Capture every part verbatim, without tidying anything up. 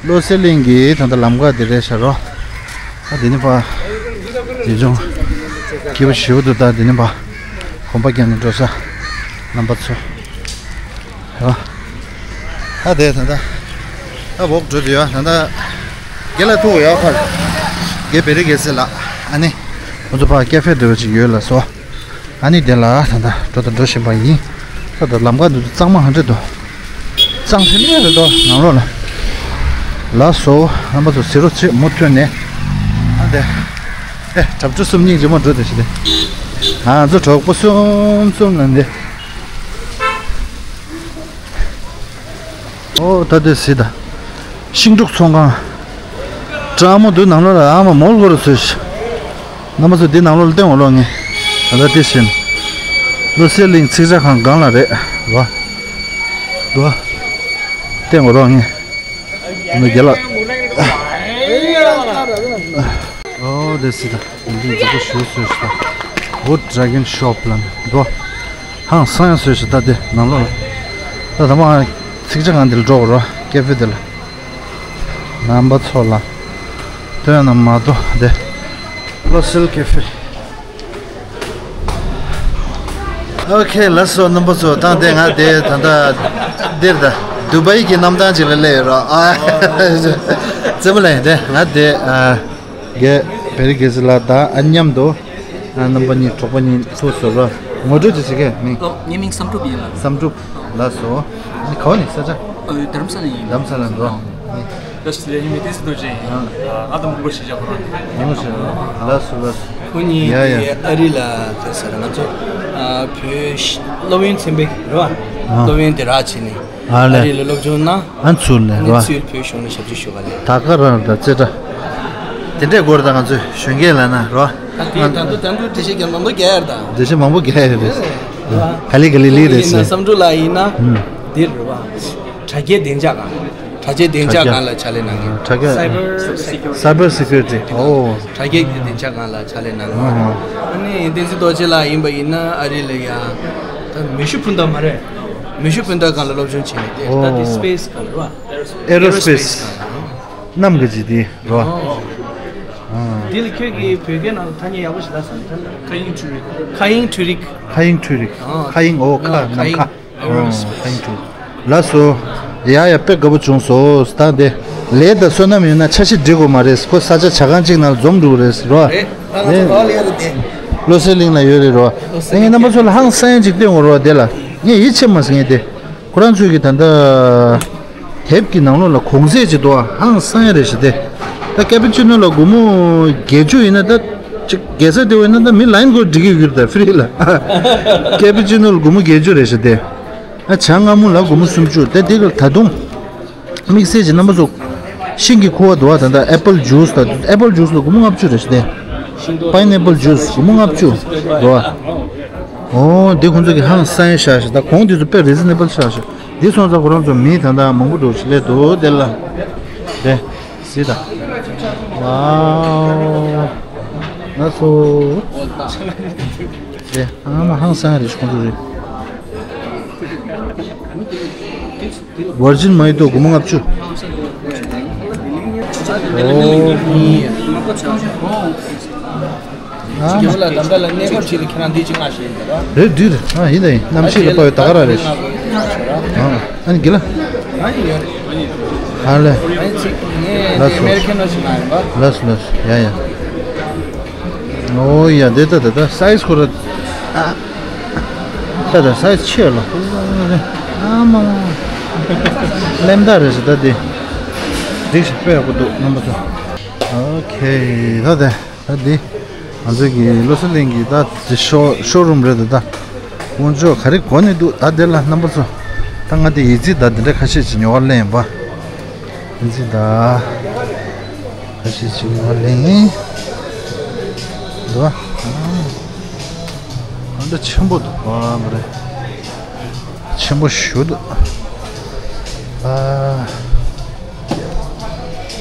བློ་གསལ་གླིང་གི་ད་ལྟ་ལམ་ཁ་དེ་རེད་ཤག་རོ། ཨ་དེ་ནི་པ། དེ་ཅུང་། སྐྱིད་པོ་ཞེ་པོ་འདུག་ད་དེ་ནི་པ། གོམ་པ་རྒྱག་ནས་འགྲོ་ས། རྣམ་པ་ཚོ། ཡ། ཨ་དེ་ད་ལྟ། ཨ་བོག་འགྲོ་དུ་ཡ་ད་ལྟ། རྒན་ལགས་ཐུག་ཡ་ཁར། རྒན་བེ་རི་རྒན་སེ་ལགས། ཨ་ནི། ཁོ་ཚོ་ཕར་ཀེ་ཧྥེ་འདྲ་བ་ཅིག་ཡོད་ལ་སོ། ཨ་ནི་དེ་ལ་ད་ལྟ་འགྲོ་དང་འགྲོ་བཞིན་པ་ཡིན། ད་ལྟ་ལམ་ཁ་འདི་གཙང་མ་ཧ་འདྲེ་འདུག་གཙང་ཞིང་ལས་རེ་འདུག་ནང་ལོགས་ལ། ལགས་སོ། རྣམ་པ་ཚོ་ཟེར་རོ་ཚེ་མུ་མཐུད་ནས། ཨ་འདི། ཨེ་གྲབས་གྲུ་གསུམ་གཉིས་རྗེས་མ་འགྲོ་དེ་ཞིག་དེ། ང་ཚོ་གྲོགས་པོ་གསུམ་གསུམ་ལ་འདི། ཨོ་ད་དེ་སི་ད། ཤིང་འབྲུག་ཚོང་ཁང་། གྲང་མོ་འདུག་ནང་ལོགས་ལ་ཨ་མ་མོལ་གོ་རུ་ཚོས། རྣམ་པ་ཚོ་འདི་ནང་ལོགས་ལ་བསྟན་འོ་ལོག་ངས། ད་ལྟ་དེ་བཞིན། བློ་གསལ་གླིང་ཚིག་ཇ་ཁང་སྒང་ལ་རེད་བ། བ། བསྟན་འོ་ལོག་ངས། ང་རྒྱལ་ལ། ཨོ་དེ་སི་ད། འདི་མཛེས་པོ་ཞུ་སོས་ཤི་ད། Wood Dragon Shop ལ་འགྲོ། ཧང་སང་ཡང་སོས་ཤི་ད་དེ་ནང་ལོགས་ལ། ད་ད་མ་ཚིག་ཇ་ཁང་འདིར་འགྲོ་གོ་རོ་ཀེ་ཧྥེ་འདི་ལ། རྣམ་པ་ཚོ་ལ། སྟོན་ན་མ་གཏོགས་དེ། བློ་གསལ་ཀེ་ཧྥེ། ཨོ་ཁེ་ལགས་སོ་རྣམ་པ་ཚོ་ད་དེ་ང་དེ་ད་ལྟ་འདིར་ད་དུ་བའི་གི་གནམ་ཐང་ཅིག་ལ་སླེབས་ཡོད་རོ་ཨ། རྩེད་མོ་ལ་ཡིན་དེ་ང་དེ་ཨ། རྒན་བེ་རི་རྒན་སི་ལགས་དང་ཨ་མཉམ་དུ་ཨ་རྣམ་པ་གཉིས་གྲོགས་པོ་གཉིས་ཐུག་སོང་རོ། ངོ་སྤྲོད་ཅིག་བྱེད་གས་མིང་། ཨོ་ངའི་མིང་བསམ་གྲུབ་ཡིན་ལགས། བསམ་གྲུབ་ལགས་སོ། ཨ་ནི་ག་བ་ནས་ས་ཆ། ཨ་རྡ་རམ་ས་ལ་ཡིན། རྡ་རམ་ས་ལ་འགྲོ། ཨ་ནི། ད་ཞི་ལས་ཡིན་མི་ཏི་སི་རྡོ་རྗེ་ཡིན། ཨ་ང་དང་མང་པོ་ཞིག་བཞག་ཁོ་རང་། མང་པོ་ཞིག་ལགས་སོ་ལགས་སོ། ཁོ་གཉིས་ཡ་ཡ། དེ་ཨ་རི་ལ་དེ་ས་ར་ང་ཚོ་ཨ་བོད་ཤ་སློབ་ཡོན་ཚན་པའི་རེད་བ། ཨ་སློབ་ཡོན་དེ་རག་བྱས་ནས་ཨ་ཨ་ལས། རི་ལ་སློབ་སྦྱོང་གནང་། ཨ་ཚུར་ལས་ཨ་ནི་རེད་བ། ཚུར་བོད་གཞུང་ལ་ཞབས་ཕྱི་ཞུ་ག་ལས། ད་ག་རང་ད་རྩེ་གྲ། དེ་འདྲས་སྐོར་ད་ང་ཚོས་གཞོན་སྐྱེས་ལ་ན་རོ། ད་དེ་ད་དུང་ད་དུང་འགྲེལ་བཤད་རྒྱག་མང་པོ་རྒྱག་ཡ་རེད་ད། འགྲེལ་བཤད་མང་པོ་རྒྱག་ཡ་རེད། ཨ་ག་ལེ་ག་ལེ་ལེ་རེད་ཡིན་ན་ཟེར། བསམ་གྲུབ་ལགས་ཡིན་ན། ཨུམ། འདིར་རེད་བ། དྲ་རྒྱའི་བདེ་འཇགས་སྒང་། དྲ་རྒྱའི་བདེ་འཇགས་སྒང་ལ་ཕྱག་ལས་གནང་མཁན། དྲ་རྒྱ། Cyber Security. Cyber Security. ཨོ། དྲ་རྒྱའི་བདེ་འཇགས་སྒང་ལ་ཕྱག་ལས་གནང་མཁན། ཨ་ནི་བསྟན་འཛིན་རྡོ་རྗེ་ལགས་ཡིན་པ་ཡིན་ན་ཨ་རི་ལ་ཡ། ད་མེ་ཤུགས་འཕུར་མདའ་མ་རེད། མེ་ཤུགས་འཕུར་མདའ་སྒང་ལ་སློབ་སྦྱོང་བྱས་ནས་དེ་ད་དེ་ཨོ། Space སྒང་རེད་བ། Aerospace. གནམ་གྱི་ཇི་དེ་རོ། ཨོ། ཨ། དེ་ལ་ཁྱོད་ཀྱིས་བོད་སྐད་ནང་ལ་ཐ་སྙད་ཡག་པོ་ཞིག་ལབ་སོང་། མཁའ་དབྱིངས་འཕྲུལ་རིག་མཁའ་དབྱིངས་འཕྲུལ་རིག་མཁའ་དབྱིངས་འཕྲུལ་རིག་ཨོ། མཁའ་དབྱིངས་ཨོ་མཁའ་ནམ་མཁའ། Aerospace. ཨོ་མཁའ་དབྱིངས་འཕྲུལ་རིག་ལགས་སོ། ཡ་ཡ་དཔེ་དགའ་པོ་བྱུང་སོང་། ད་དེ་ལས་དང་བསོད་ནམས་ཡོད་ན་འཆར་གཞི་སྒྲིག་དགོས་མ་རེད། ཁོ་ས་ཆ་ཇ་ཁང་གཅིག་ནང་ལ་འཛོམས་འགྲོ་གི་རེད་རོ། རེད། ད་ང་ཚོ་ག་པར་སླེབས་ཡ་རེད་དེ། བློ་གསལ་གླིང་ལ་ཡོད་རེད་རོ། བློ་གསལ་ངས་རྣམ་པ་ཚོ་ལ་ཧང་སང་ཅིག་སྟོན་དགོས་རོ་དེ་ལ། ངས་ཡིད་ཆེས་མ་སོང་ངས་དེ། ཁོ་རང་ཚོས་ཀྱི་ད་ལྟ་དེབ་ཀྱི་ནང་ལོགས་ལ་གོང་ཚད་ཅིག་འདུག་ཨ། ཧང་སང་ཡ་རེད་ཤག་དེ། ད་ཀེ་པི་ཅི་ནོ་ལ་སྒོར་མོ་བརྒྱད་ཅུ་ཡིན་ན་ད་ཅིག་རྒྱལ་ས་དེ་བས་ན་ད་མི་ལ་ཡིན་སྒོར་འགྲིག་གི་ཡོད་ད་ཧྥི་རི་ལ། ཀེ་པི་ཅི་ནོ་ལ་སྒོར་མོ་བརྒྱད་ཅུ་རེད་ཤག་དེ། ཨ་ཇ་མངར་མོ་ལ་སྒོར་མོ་སུམ་ཅུ་དེ་དེ་ག་ད་དུང་། དམིགས་བསལ་གྱི་རྣམ་པ་ཚོ། ཤིང་གི་ཁུ་བ་འདུག་བ། ད་ལྟ་ཨེ་པལ་ཇུས་དང་ཨེ་པལ་ཇུས་ལ་སྒོར་མོ་ལྔ་བཅུ་རེད་ཤག་དེ། Pineapple juice སྒོར་མོ་ལྔ་བཅུ་འདུག་བ། ཨོ་འདི་ཁོང་ཚོ་གི་ཧང་སང་ཤག་ཤག་ད་གོང་དེ་ཚོ་དཔེ་རི་ཛི་ནེ་བལ་ཤག་ཤག་འདི་སོང་ཙང་ཁོ་རང་ཚོ་མི་ད་ལྟ་མང་པོ་འགྲོ་ཞིག་ལས་འདུག་དེ་ལ། དེ་སི་ད། ཝའོ། ང་སོ། དེ་ཨ་མ་ཧང་སང་རེད་ཁོང་ཚོ་རེད། ཝར་ཇིན་མོ་ཧི་ཏོ་སྒོར་མོ་ལྔ་བཅུ། ཨོ། ཨ་མ། ལ་དམ་པ་ལ་གནས་སྐབས་ཅིག་ལ་ཁྱེད་རང་འདི་ཅིག་མངགས་ཤེས་ཡིན་པ། རེད་འདུག་རེད། ཨ་ཡིན་ད་ཡིན། གནམ་གཤིས་ལ་དཔག་པའི་ད་ག་རང་རེད། ཨ་ཨ་ནི་དགེ་ལ། ཨ་ཡིན་ཡོད་རེད། ཨ་ལེ། ཨ་ཡིན་ཅིག་ངས་ལགས་སོ། ཨ་མེ་རི་ཁན་ནོ་ཞིག་མ་ཡིན་པ། ལགས་སོ་ལགས་སོ། ཡ་ཡ། ཨོ་ཡ་དེ་ད་དེ་ད་སའི་ཛི་ཁོ་ར། ཨ། ད་ད་སའི་ཛི་ཆེ་ལ། ཨ་མ། ལེམ་ད་རེད་ཟེར་ད་དེ། འགྲིག་ཤག་དཔེ་ཡག་པོ་འདུག་རྣམ་པ་ཚོ། ཨོ་ཁེ་ད་དེ། ད་འདི་ང་ཚོའི་གི་བློ་གསལ་གླིང་གི་ད་འདི་ཤོ་ཤོ་རུམ་རེད་ད། ད་དཀོན་མཆོག་ག་རེ་གོ་ནས་འདུག་ད་འདི་ལ་རྣམ་པ་ཚོ། ད་ང་འདི་ཡིག་རྩིས་ད་འདི་འདྲ་ཁ་ཤས་ཅིག་ཉོ་གར་སླེབས་ཡིན་པ། ཡིག་རྩིས་ད་ཁ་ཤས་ཅིག་ཉོ་གར་སླེབས་ཡིན། འདུག་ཨ། ཨ་འདྲ་ཆེན་པོ་འདུག་ཨ་མ་རེད། ཆེན་པོ་ཞུ་འདུག་ཨ།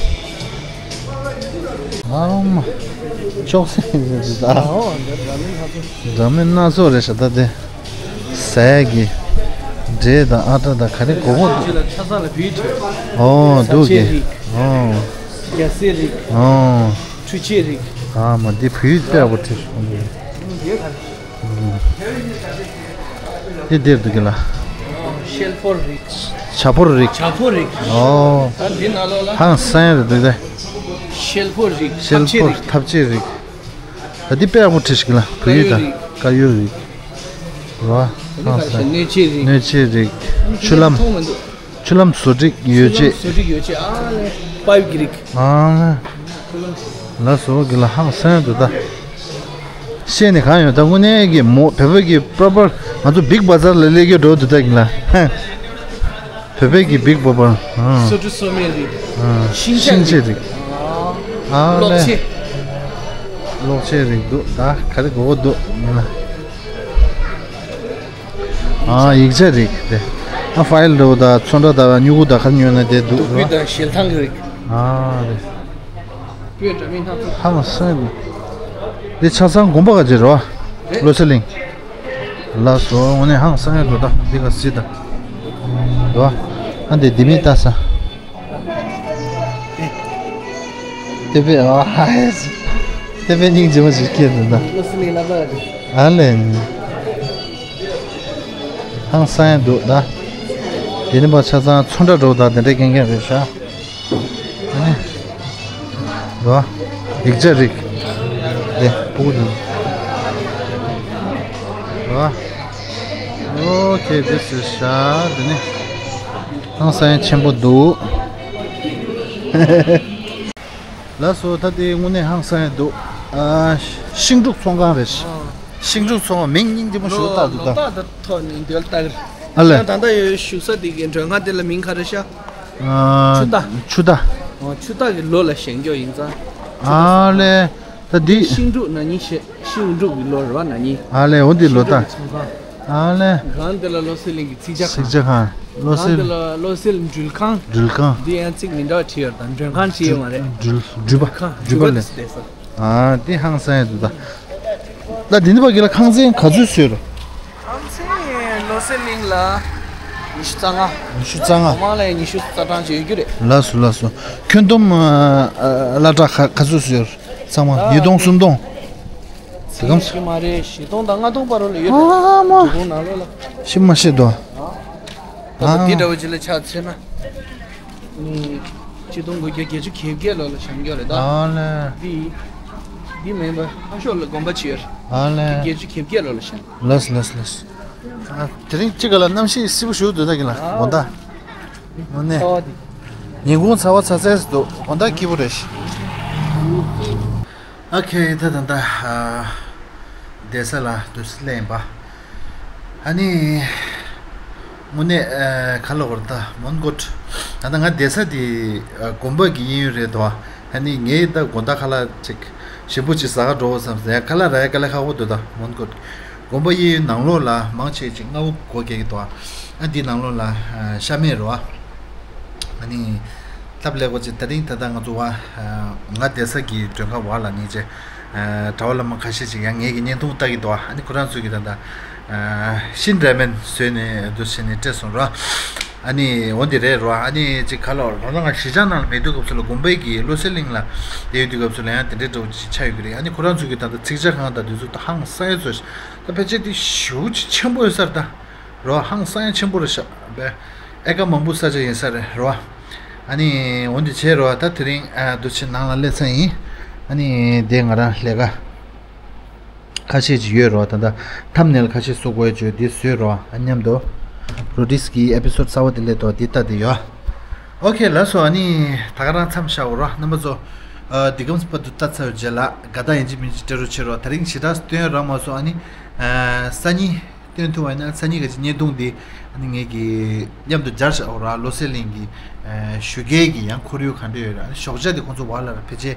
ཨ་མ། ཅོག་ཙེ་ཟ། འདྲ་མིན་སྣ་ཚོགས་རེད་ཤག་ད་དེ། ཟས་ཀྱི་འབྲས་དང་ཨ་ཏྲ་དང་ག་རེ་གོ་གོ་འདུག་ཆ་ཚང་ལ་བིའི་ཁྲོད། ཨོ་འདུག་གི། ཨོ། རྒྱ་སེ་རིགས། ཨོ། འཕྲུལ་ཆས་རིགས། ཨ་མ་འདི་བོད་ཡིག་དཔེ་ཡག་པོ་བྲིས་སོང་། འདི་འདིར་འདུག་གི་ལ། ཤེལ་ཕོར་རིགས། བྱ་ཕོར་རིགས། བྱ་ཕོར་རིགས། ཨོ། ད་འདི་ནང་ལོགས་ལ། ཧང་སང་ཡ་རེད་འདུག་སྟེ། ཤེལ་ཕོར་རིགས། ཤེལ་ཕོར་ཐབ་ཆས་རིགས། ཐབ་ཆས་རིགས། ད་འདི་དཔེ་ཡག་པོ་བྲིས་ཤིག་ལ། བོད་ཡིག་དང་དཀར་ཡོལ་རིགས། རོ། ཧང་སང་། སྣོད་ཆས་རིགས། སྣོད་ཆས་རིགས། ཆུ་ལམ། མཐོང་མི་འདུག་ཆུ་ལམ་བཟོ་སྒྲིག་ཡོ་བྱད། བཟོ་སྒྲིག་ཡོ་བྱད། ཨ་ལེ། པའིབ་ཀྱི་རིགས། ཨ་ལེ། ལ་སོ་གི་ལ་ཧང་སང་འདུག་ད། ཤེས་ནས་གང་ཡོད་ད། དངོས་གནས་ཀྱི་མོ་བོད་པ་གི་པོ་རོ་པར་ང་ཚོ་བིག་བ་ཛར་ལ་སླེབས་ཀྱི་འགྲོ་འདུག་ད་གི་ལ། བོད་པའི་གི་བིག་པོ་པར། ཨ། སོ་འབྲུ་སོ་མའི་རིགས། ཨ། ཤིང་ཤིང་ཆ་ཆ་རིགས། རིགས། ཨ་ལེ། གློག་ཆས། གློག་ཆས་རིགས་འདུག་ད་ག་རེ་དགོས་འདུག་ཡིན་ན། ཨ། ཡིག་ཆ་རིགས་དེ། ཨ། ཕ་ཡིལ་འདྲ་བོ་དང་ཚོན་ཁྲ་དང་སྨྱུ་གུ་དང་ག་རེ་ཉོས་ན་དེ་འདུག་རོ། དུག་སྤུས་དང་ཞལ་ཐང་གི་རིགས། ཨ་རེད། སྤོས་འདྲ་མིན་སྣ་ཚོགས། ཧང་སང་འདུག་འདི་ཆ་ཚང་དགོན་པ་ག་ཅིག་རོ། བློ་གསལ་གླིང་། ལགས་སོ། དངོས་གནས་ཧང་སང་ཡ་འགྲོ་ད་འདི་ག་སྲིད་ད། འདུག་ཨ་འདི་འདི་མི་ལྟ་ས། ཏེ་པེ་ཨ་ཧ་ཧེ། ཏེ་པེ་སྙིང་རྗེ་མོ་ཞིག་སྐྱེས་འདུག་ད། ཨ་ལེ། ཧང་སང་ཡ་འདུག་ད། དེ་ནི་པ་ཆ་ཚང་ཚོན་ཁྲ་འགྲོ་ད་དེ་འདྲའི་རྐྱང་རྐྱང་རེད་ཤག་ཨ་ནི། རོ། ཡིག་ཆ་རིགས། དེ་སྤུ་གུ་དང་། རོ། ཨོ་ཁེ་དེ་ཟེར་ཤག་དེ་ནི། ཧང་སང་ཡ་ཆེན་པོ་འདུག་ལགས་སོ། ད་དེ་དངོས་གནས་ཧང་སང་ཡ་འདུག་ཨ། ཤིང་འབྲུག་ཚོང་ཁང་རེད། ཤིང་འབྲུག་ཚོང་ཁང་མིང་སྙིང་རྗེ་མོ་ཞིག་བཏགས་འདུག་ད། ལོ་ལྟག་ཐོག་ནས་འདོད་ལྟ་གི། ཨ་ལེ། ཡང་ད་ལྟ་ཡོད་བཞུགས་ས་དེ་གི་མགྲོན་ཁང་དེ་ལ་མིང་ག་རེ་ཤག་ཨ། ཆུ་རྟ། ཆུ་རྟ། ཨོ། ཆུ་རྟ་གི་ལོ་ལ་བཞེངས་རྒྱུ་ཡིན་ཙང་། ཨ་ལེ། ད་འདི། ཤིང་འབྲུག་ན་ནིང་བཞེངས། ཤིང་འབྲུག་གི་ལོ་རེད་བ་ན་ནིང་། ཨ་ལེ། འོ་འདི་ལོ་ད། ཤིང་འབྲུག་གི་ཚོང་ཁང་། ཨ་ལེ། སྒང་དེ་ལ་བློ་གསལ་གླིང་གི་ཚིག་ཇ་ཁང་། ཚིག་ཇ་ཁང་། བློ་གསལ། སྒང་དེ་ལ་བློ་གསལ་འགྲུལ་ཁང་། འགྲུལ་ཁང་། འདི་ཡང་ཚིག་མི་འདྲ་བ་བྲིས་ཡོད་ད། མགྲོན་ཁང་བྲིས་ཡོད་མ་རེད། འགྲུལ། འགྲུལ་པ། འགྲུལ་ཁང་། འགྲུལ་པ་ལས། འགྲུལ་པ་དེ་བསྡད་ས། ཨ། འདི་ཧང་སང་ཡ་འདུག་ད། ད་འདི་ནི་ཕ་གི་ལ་ཁང་ཚན་ག་ཚོད་བཟོས་རེད། ཁང་ཚན་བློ་གསལ་གླིང་ལ་ཉི་ཤུ་རྩ་ལྔ། ཉི་ཤུ་རྩ་ལྔ། གོང་མ་ལ་ཡང་ཉི་ཤུ་རྩ་གྲངས་ཅིག་ཡོད་རྒྱུ་རེད། ལགས་སོ་ལགས་སོ། ཁྱོན་བསྡོམས། ཨ། ཨ། གླ་གྲྭ་ག་ག་ཚོད་བཟོས་རེད། ཚང་མ་ཉིས་སྟོང་སུམ་སྟོང་། དེ་གམ་ཞིག་མ་རེད། བཞི་སྟོང་དང་ལྔ་སྟོང་བར་ལ་ཡོད་རེད། ཨ་མ། འབྲི་གུང་ནང་ལོགས་ལ། ཤི་མ་ཤི་དོ། ད་ལྟ་འདི་འདྲ་བོ་ཅིག་ལ་ཆ་མཚོན་ན། ནི། ཆིག་སྟོང་དགུ་བརྒྱ་བརྒྱད་ཅུ་གྱ་བརྒྱད་ལོ་ལ་བཞེངས་རྒྱུ་རེད་ད། ཨ་ལེ། འདི། འདི་མིན་པ་ཨ་ཤོག་ལ་དགོན་པ་ཅིག་ཡོད་རེད། ཨ་ལེ། འདི་བརྒྱད་ཅུ་གྱ་བརྒྱད་ལོ་ལ་བཞེངས། ལགས་སོ་ལགས་སོ་ལགས་སོ། ཨ། དེ་རིང་གཅིག་ག་ལ་གནམ་གཤིས་བསིལ་པོ་ཞིག་འདུག་ད་གི་ལ། ཨ། དགོང་དག་དངོས་གནས། ཚ་བ་འདི། ཉིན་གུང་ཚ་བ་ཚ་ཚ་ཞིག་འདུག་དགོང་དག་སྐྱིད་པོ་རེད། ཨ་ཁེ། ད་ད་ད། ཨ། བསྡད་ས་ལ་དུས་སླེབས་ཡིན་པ། ཨ་ནི། དངོས་གནས། ཨ། ག་ལ་བར་ད་མོན་གྷོ། ད་ལྟ་ང་བསྡད་ས་དེ། ཨ། དགོན་པ་གི་གཡས་གཡོན་རེད་དོ། ཨ་ནི་ངས་ད་དགོང་དག་ཁ་ལག་ཅིག་ཞིམ་པོ་ཅིག་ཟ་ག་འགྲོ་བསམ་སོང་། ཡང་ཁ་ལག་རག་ཡ་དཀའ་ལས་ཁག་པོ་འདུག་ད་མོན་གྷོ། དགོན་པ་གཡས་གཡོན་ནང་ལོགས་ལ་མང་ཆེ་ཅིག་སྔ་པོ་སྒོ་རྒྱག་གི་འདུག་ཨ། འདི་ནང་ལོགས་ལ། ཨ། ཤ་མེད་རོ། ཨ་ནི། སྟབས་ལེགས་པོ་ཅིག་དེ་རིང་ད་ལྟ་ང་ཚོ་བ། ཨ། ང་བསྡད་ས་གི་མགྲོན་ཁང་བར་ལ་ནི་ཅེ། ཨ། གྲྭ་པ་བླ་མ་ཁ་ཤས་ཅིག་ཡང་ངེད་ཀྱི་བརྙན་ཐུང་ལྟ་གི་འདུག་ཨ་ནི་ཁོ་རང་ཚོ་གི་ད་ལྟ། ཨ། ཤིན་ར་མེན་བཟོས་ནས་འདུག་བྱས་ནས་སྤྲད་སོང་ར། ཨ་ནི་འོ་འདི་རེད་ར། ཨ་ནི་ཅིག་ག་ལ་བར་ད་ང་གཞིས་ཆགས་ནང་ལ་མེད་དུས་སྐབས་སུ་ལ་དགོན་པའི་གི་བློ་གསལ་གླིང་ལ་བསྡད་ཡོད་དུས་སྐབས་སུ་ལ་ཡང་དེ་འདྲའི་འདྲ་བོ་ཅིག་ཆགས་ཡོད་ཀྱི་རེད། ཨ་ནི་ཁོ་རང་ཚོ་གི་ད་ལྟ་ཚིག་ཇ་ཁང་དང་དེ་ཚོ་ད་ཧང་སང་ཡ་ཚོ་ད་ཕལ་ཆེར་དེ་ཞེ་པོ་ཅིག་ཆེན་པོ་ཡོད་ས་རེད་ད། རོ། ཧང་སང་ཡ་ཆེན་པོ་རེད་ཤག་པས། ཨེ་ཀ་མང་པོ་ས་ཆ་ཡིན་ས་རེད་རོ། ཨ་ནི་འོན་ཏེ་བྱས་རོ། ད་དེ་རིང་ཨ་འདུག་ཕྱི་ནང་ལ་སླེབས་ཚར་ཡིན། ཨ་ནི་དེ་ང་རང་ལས་ཀ་ཁ་ཤས་ཅིག་ཡོད་རོ། ད་ལྟ་ཐམ་ནེལ་ཁ་ཤས་བཟོ་དགོས་བྱོས་འདི་བཟོས་རོ། ཨ་མཉམ་དུ་རོ་ཏིས་ཀྱི་ཨེ་པི་སོ་ཌི་གསར་པ་དེ་སླེབས་ཏོ་འདི་ལྟ་དེ་ཡོད། ཨོ་ཁེ་ལགས་སོ། ཨ་ནི་ད་ག་རང་མཚམས་བཞག་འོ་རོ། རྣམ་པ་ཚོ། ཨ། འདི་གམ་བར་དུ་ལྟ་ཚར་བའི་རྗེས་ལ་དགའ་རྟགས་ཡིན་གཅིག་མིན་གཅིག་སྤྲད་རོགས་བྱེད་རོགས། དེ་རིང་ཞེ་དྲག་སྟོན་རག་མ་སོང་། ཨ་ནི། ཨ། སང་ཉིན་སྟོན་ཐུབ་པ་ཡིན་ན་སང་ཉིན་ག་ཅིག་བརྙན་ཐུང་འདི་ཨ་ནི་ངེད་ཀྱིས་མཉམ་དུ་སྦྱར་བཞག་འོ་ར། བློ་གསལ་གླིང་གི། ཨ། ཞོགས་ཀའི་གི་ཡང་ཁོར་ཡུག་ག་འདྲ་ཡོད་ར། ཨ་ནི་ཞོགས་ཇ་འདི་ཁོང་ཚོ་བར་ལ་ར་ཕལ་ཆེར་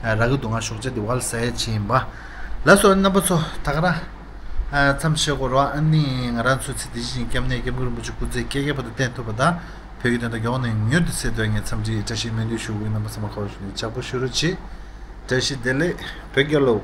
རག་གི་འདུག་ང་ཞོགས་ཇ་འདི་བར་ལ་ཟ་ཡ་ཅིག་ཡིན་པ། ལགས་སོ། རྣམ་པ་ཚོ་ད་ག་རང་། ཨ། མཚམས་བཞག་གོ་ར། ཨ་ནི་ང་རང་ཚོ་ཚེ་འདི་ཕྱི་གཉིས་སྐྱབས་གནས་སྐྱབས་མགོན་རིན་པོ་ཆེ་སྐུ་ཚེ་བསྐལ་བརྒྱའི་བར་དུ་བརྟན་ཐུབ་པ་དང་། བོད་ཀྱི་དོན་དག་མགྱོགས་ནས་མྱུར་དུ་སེལ་ཐུབ་ངས་འཚམས་འདྲི་བཀྲ་ཤིས་སྨོན་འདུན་ཞུ་དགོས། རྣམ་པ་ཚང་མ་ཁ་བ་ཞུ་ནས་ཇག་པོ་ཞུ་རོགས་བྱེད། བཀྲ་ཤིས་བདེ་ལེགས། བོད་རྒྱལ་ལོ།